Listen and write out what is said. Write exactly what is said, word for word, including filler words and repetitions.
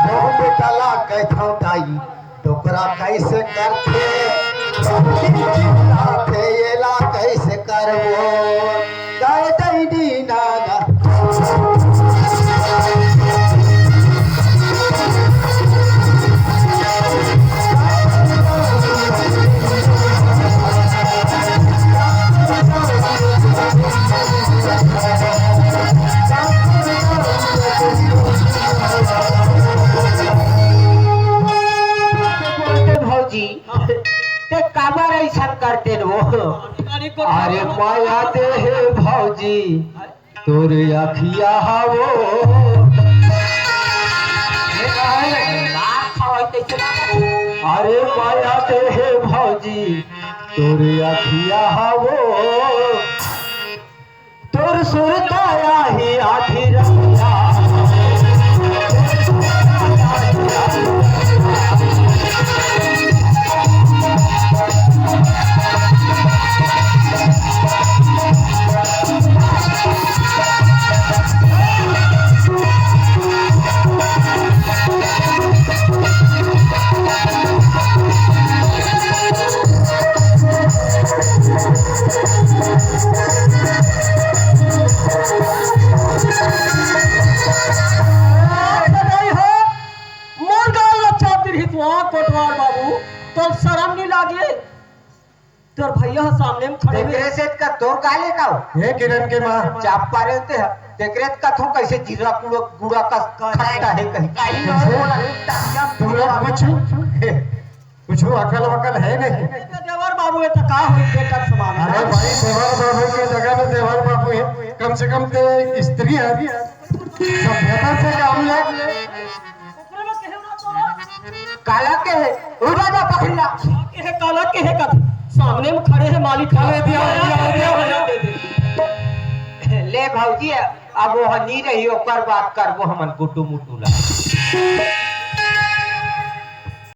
बहुत तला कहथव दाई, डोकरा कैसे करथे? चिल्लाथे, एला कैसे करबो? दाई, दाई, दी, ना, ना। बोलते भौजी, ते काबर अइसन करते न वो? अरे माया दे हे भौजी, तोर अखिया हवो। अरे माया दे हे भौजी, तोर अखिया हवो। तोर सुरता आही आधी रतिया। मोर गाल ला चाप दिरही तू, हाँ, कोटवार बाबू, तोर शरम नहीं लागे? तोर भैया ह सामने में खड़े हे। तेकरे से का तोर गाले का हो? हे किरण के माँ। चाप पारे होते ह। तेकरे से कथो कैसे जीरा कुड़ो, गुड़ा का खट्टा हे कहीं। कहीं तुम लोग कुछ, कुछ अकल वकल है नहीं। देवर बाबू हे तो का होई, बेटा समान। अरे भाई, देवर बाबू के जगह में देवर बाबू हे, कम से कम ते स्त्री हे। सभ्यता से काम ले। ओकरे में केहे ना तो। काला केहे, उड़ा जा पकड़ला। केहे काला केहे का। सामने में खड़े हे मालिक। अरे दिया, दिया, दिया, दिया, दिया। ले भौजी, अब वो नहीं रही, ओकर बात करबो हमन गुड्डू मुड्डू ला।